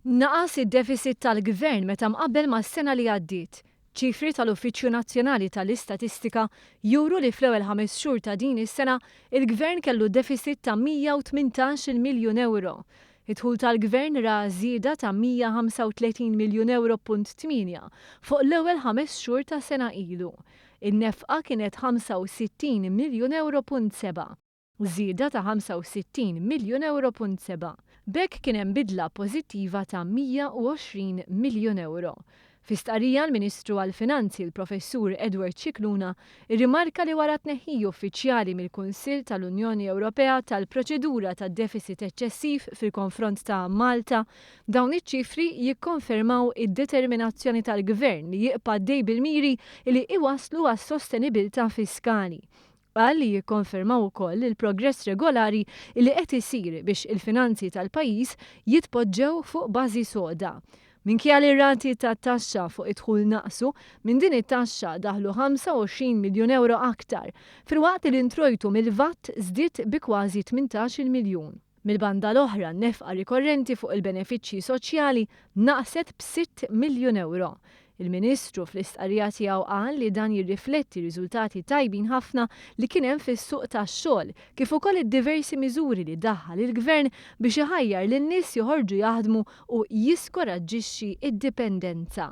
Naqas id-deficit tal-Gvern meta mqabbel mas-sena li għaddiet. Ċifri tal-Uffiċċju Nazzjonali tal-Istatistika juru li fl-ewwel ħames xhur ta' din is-sena, il-Gvern kellu deficit ta' 118-il miljun ewro. Id-dħul tal-Gvern ra żieda ta' 135 miljun ewro punt tmienja fuq l-ewwel ħames xhur ta' sena ilu. In-nefqa kienet 65 miljun ewro punt sebgħa. Żieda ta' 65 miljun ewro punt sebgħa. B'hekk kien hemm bidla pożittiva ta' 120 miljun ewro. Fi stqarrija l-Ministru għall-Finanzi l-Professur Edward Scicluna rrimarka li wara t-tneħħija uffiċjali mill-Kunsill tal-Unjoni Ewropea tal-proċedura ta' deficit eċċessiv fil-konfront ta' Malta, dawn iċ-ċifri jikkonfermaw id-determinazzjoni tal-Gvern li jibqa' għaddej bil-miri li iwasslu għas-sostenibilità fiskali. Qal li jikkonfermaw ukoll il-progress regolari li qed isir biex il-finanzi tal-pajjiż jitpoġġew fuq bażi soda. Minkejja li r-rati tat-taxxa fuq id-dħul naqsu, minn din it-taxxa daħlu 25 miljun ewro aktar, filwaqt li l-introjtu mill-VAT żdied bi kważi 18-il miljun. Mill-banda l-oħra, n-nefqa rikorrenti fuq il-benefiċċji soċjali naqset b'sitt miljun ewro. Il-Ministru fl-istqarrija tiegħu qal li dan jirrifletti riżultati tajbin ħafna li kien hemm fis-suq tax-xogħol kif ukoll id-diversi miżuri li daħħal il-Gvern biex iħajjar lin-nies joħorġu jaħdmu u jiskoraġġixxi d-dipendenza.